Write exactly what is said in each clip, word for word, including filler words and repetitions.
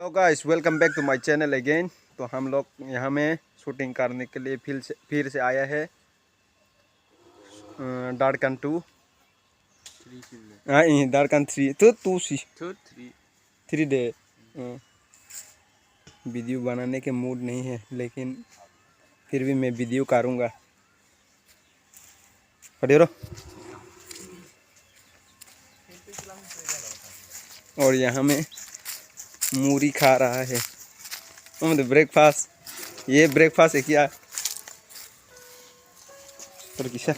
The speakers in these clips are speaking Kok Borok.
तो guys, welcome back to my channel again. तो हम लोग यहाँ में शूटिंग करने के लिए फिर से फिर से आया है। डारकान टू। हाँ, ये डारकान थ्री तो टू सी। थ्री। Three day. वीडियो बनाने के मूड नहीं है, लेकिन फिर भी मैं वीडियो करूँगा। हटियो रो। और यहाँ में मूरी खा रहा है। हम तो ब्रेकफास्ट, ये ब्रेकफास्ट है क्या? और किसा?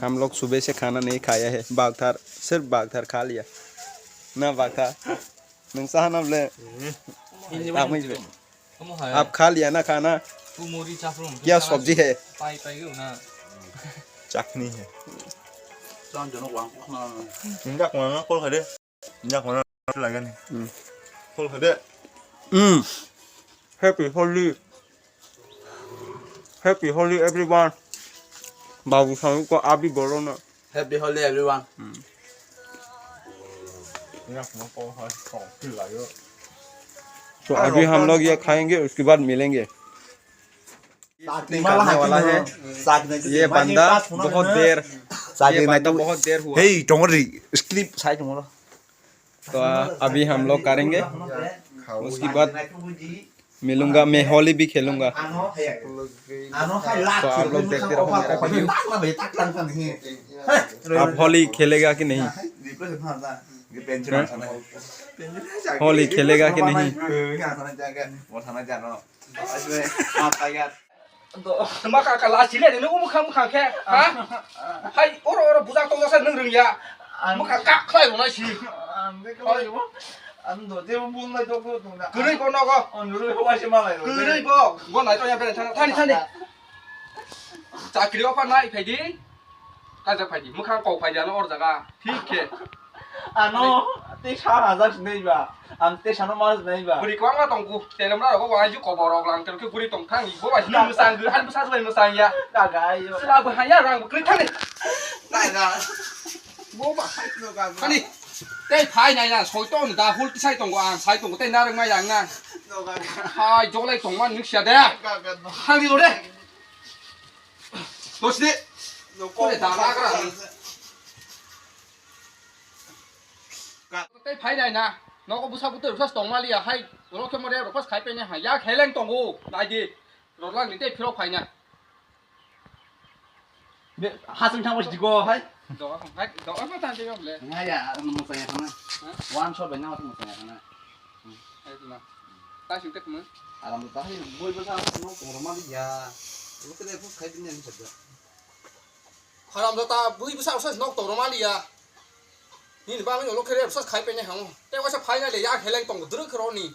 हम लोग सुबह से खाना नहीं खाया है, बागथार, सिर्फ बागथार खा लिया ना, बागथार। नोंसा ना बोले। आप खा लिया ना खाना? क्या सब्जी है? Chutney है। Enggak, mana kol kade? Enggak, mana lagi nih? Kol kade. Hmm. Happy Holi. Happy Holi, everyone. बाबू साहब को आप भी बोलो ना। Happy Holi, everyone. तो अभी हम लोग ये खाएंगे, उसके बाद मिलेंगे। ये शूटिंग करने वाला है। ये बंदा बहुत देर, ये बंदा बहुत देर हुआ। Hey, don't worry. Sleep. तो अभी हम लोग करेंगे, उसके बाद मिलूंगा, मैं होली भी खेलूंगा। तो आप लोग देखते रहो मेरा वीडियो। आप होली खेलेगा कि नहीं? होली खेलेगा कि नहीं? Maka kala chile de nung mukha mukha khe, ha? Hai, oro oro bujak tong jasa nung rung ya. Mukha kak khlai rung nai si. Kwrwi bo nogo. Kwrwi bo. Bo nai tong ya bere thani thani. Chakri offer nai phai di. Kaisa phaidi, mwkhang kok phaidi ano or jaga. Thik khe. Ano tei sa hajar sinai ba. Ang tei sano mas sinai ba. Bwrwi kwbangma tong ku. Telemra rogo bo aiju kobor rok lang tel khe bwrwi tong thang. Bo bai sini mwsang gwi han bwsa jwbai mwsang ya. Daga ayo. Sila bo hanya rang bwkrwi thani. Daga. Bo ba hai no ga. Thani. Tei phai nai na soi tong da hul tisai tongo ang sai tongo tei narwk mai yang na. No ga. Hai jolai tongma nwk sia de. Ga ga no. Thang di lo de. Tosde. Kore dana gra. Tei phai nai na. Nogo bwsa bwtwi rwsa tong maliya hai. Oro khe more rwkha khai pene ha. Ya kheleng tongo. Nai di. Rwlang ni tei phirok phai na. Be, hasing thang bos digo hai. Doga thang hai. Doga ma thang digo le. Ngai ya, ano mo saya thang. Wan so be na mo saya thang. Hai na. Tai sing tek mo. Alam ta hai boi bwsa no tong maliya. Lo kede phus khai din ni sabda. Haram da ta bui bwsa bwsa nok tong maliya. Nini bagwi no lo khere bwsa khai pene hamo. Te waisa final ya heleng tong druk roni.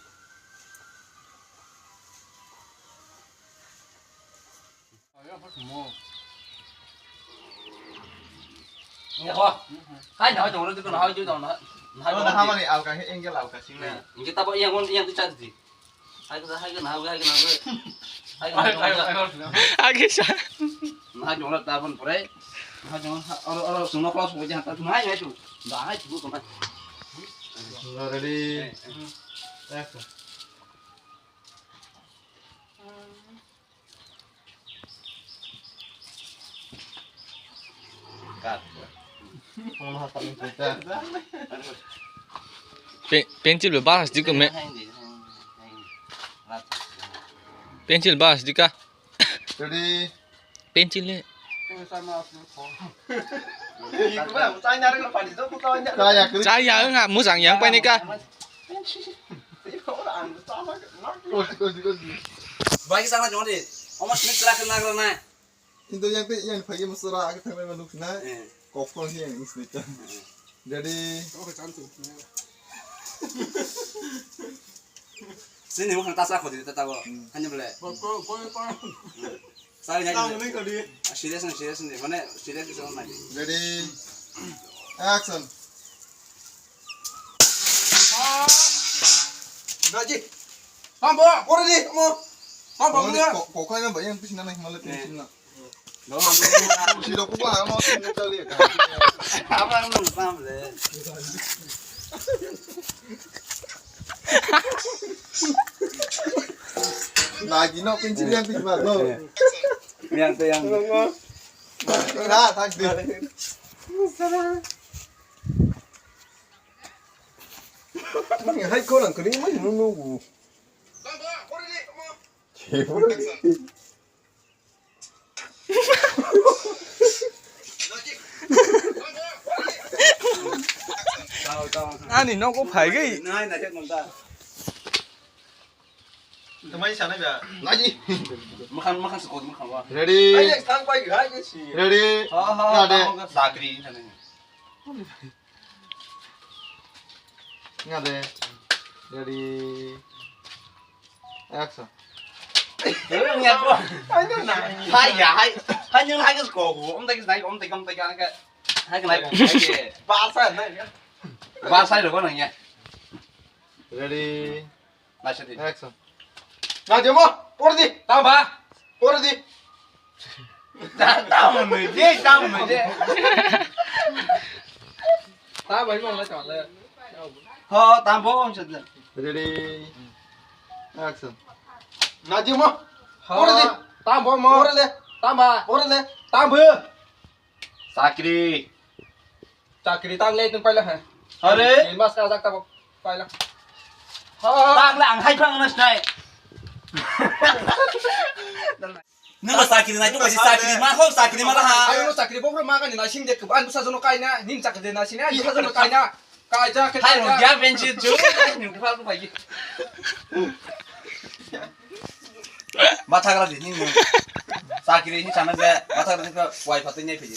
Hai na jong lo dikon hai ju jong na. Hai na hamani alka he engel alka sing na. Ngi ta bo yang on yang tu chat di. Hai kena, hai kena, hai kena, hai kena. Hai kena, hai kena. Agi sa. Nah, jongla tabon pore. Nah, jongla, oro, oro, sungno klos mo jahan ta, nah, ya tu. Dah, hai tu, kena. Ready. Action. Pe-, pencil ba bahas di ko me. Pencil bahas di ka. Ready? Pencil le. Chaya wngha mujang yang paini ka. Bai sana jodi. Omo sini terakhir nagra na. Hindu yang te yang phagi masara age thangbai ma nukna. Eh. Kokol hi yang isni ta. Eh. Jadi. Sini mo khata sa khodi ta ta bo. Hmm. Hanya bole. Kokol kokol. Sorry, sorry. Tamo ni khodi. Serious na, serious na. Mane serious na. Ready. Action. Raji. Tambo. Kore di mo. Tambo. Kokol na ba yang pisna na himala pisna. Sirok kuba ha mo sini tali ka. Apa yang nang paham le? Lagi no pinchi yang pinchi bago. Yang to yang. Ra thak de. Mani hai ko lang kri mai no no. Ani nogo phaigwi. Tamai sanai ba. Lagi. Makan makan sekot makan wa. Ready. Ayo sang pai gai ke si. Ready. Ha ha. Ada. Sakri sanai. Ngade. Ready. Action. Hai ya hai. Hai nang hai ke ko. Om tak nai om tak om tak ka. Hai ke nai. Ba sa nai. Ba sa ro nang ya. Ready. Action. Najemo, por di. Tamo ba. Por di. Tamo nui je, tamo nui je. Tamo ba mo la tamo la. Ho, tamo ba mo. Ready. Action. Najemo. Por di. Tamo mo. Por le. Tamo. Por le. Tamo. Sakri. Chakri tang le tun paila ha. Are? Tin mas ka jak ta paila. Ha. Tang le ang hai phang nas nai. Nung ba sakri nai tu kasi sakri ma ho sakri ma ha. Ayo no sakri bokro ma kani na sing de ke an busa jono kaina nin chakri de na sing an busa jono kaina. Kai ja ke hai no ya benchi chu. Ni phal ko bai. Mathagra di ning. Sakri ni sana de mathagra ni wai phatai nai phi.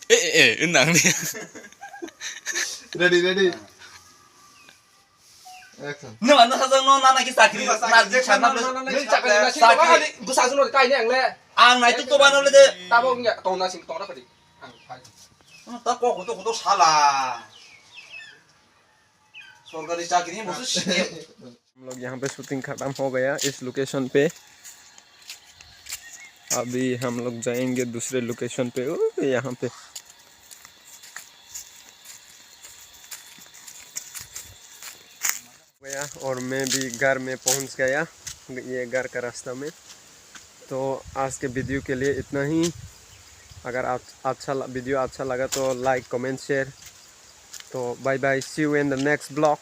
Eh eh eh nang ni. Ready ready. Action. No no sa no na na ki sakri na di sana de. Ni chakri na sing sakri. Busa jono kaina ang le. Ang nai tu to ba no le de. Tamo nya to na sing to na padi. Ang phai. Ta ko ko to ko to sala. Sorkari chakri ni bosu sini. हम लोग यहाँ पे शूटिंग खत्म हो गया इस लोकेशन पे। अभी हम लोग जाएंगे दूसरे लोकेशन पे। ओ, यहाँ पे गया और मैं भी घर में पहुंच गया ये घर का रास्ता में। तो आज के वीडियो के लिए इतना ही। अगर आप अच्छा ल- वीडियो अच्छा लगा तो लाइक कमेंट शेयर। तो bye bye, see you in the next vlog।